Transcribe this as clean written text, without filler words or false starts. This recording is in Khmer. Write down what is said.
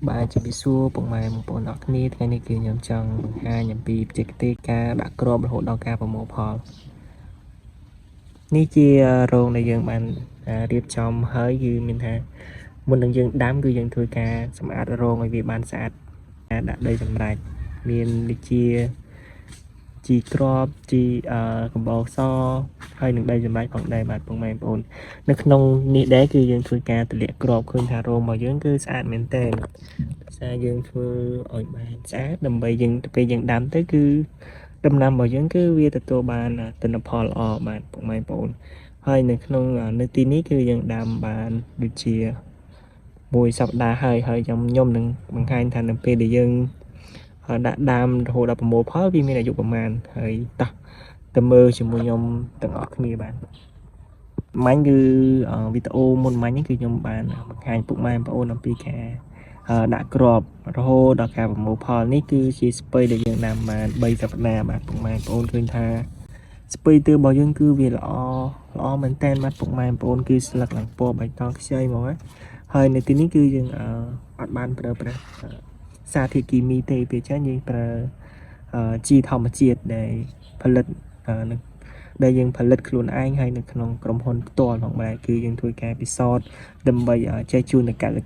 បាទជំរាបសួរពុកម៉ែបងប្អូនអរគ្នាថ្ងៃនេះគឺខ្ញុំចង់បង្ហាញអំពីបច្ចេកទេសការដាក់គ្រាប់រហូតដល់ការប្រមូលផលនេះជារោងដែលយើងបានរៀបចំហើយគឺមានថាមុននឹងយើងដាំគឺយើងធ្វើការសម្អាតរោងឲ្យវាបានស្អាតដាក់ដីសម្រាប់មានដូចជាជីគ្រាប់ជីអឺកំបោរសហើយនឹងដីសម្រាប់ផងដែរបាទពុកម៉ែបងប្អូននៅក្នុងនេះដែរគឺយើងធ្វើការទម្លាក់គ្រាប់ឃើញថារោងរបស់យើងគឺស្អាតមែនទែន ដោយសារយើងធ្វើឲ្យបានស្អាតដើម្បីយើងទៅពេលយើងដាំទៅគឺដំណាំរបស់យើងគឺវាទទួលបានទិន្នផលល្អបាទពុកម៉ែបងប្អូនហើយនៅក្នុងនៅទីនេះគឺយើងដាំបានដូចជាមួយសប្តាហ៍ហើយហើយខ្ញុំខ្ញុំនឹងបង្ហាញថានៅពេលដែលយើងដាក់ដាំរហូតដល់ប្រមូលផលវាមានអាយុប្រមាណហើយតោះទៅមើលជាមួយខ្ញុំទាំងអស់គ្នាបាទមាញ់គឺវីដេអូមុនមាញ់នេះគឺខ្ញុំបានបង្ហាញពុកម៉ែបងប្អូនអំពីការ ដាក់គ្រាប់រហូតដល់ការប្រមូលផលនេះគឺជាស្ពៃដែលយើងដាំបាន3សប្តាហ៍បាទពុកម៉ែបងប្អូនឃើញថាស្ពៃទើរបស់យើងគឺវាល្អល្អមែនតើបាទពុកម៉ែបងប្អូនគឺស្លឹកឡើងពណ៌បៃតងខ្ចីហ្មងណាហើយនៅទីនេះគឺយើងអត់បានប្រើប្រាស់សារធាតុគីមីទេពេលច្រើនយើងប្រើជីធម្មជាតិដែលផលិតនៅដែលយើងផលិតខ្លួនឯងហើយនៅក្នុងក្រុមហ៊ុនផ្ទាល់ផងដែរគឺយើងធ្វើការពិសោធន៍ដើម្បីចែកជូនដល់កសិ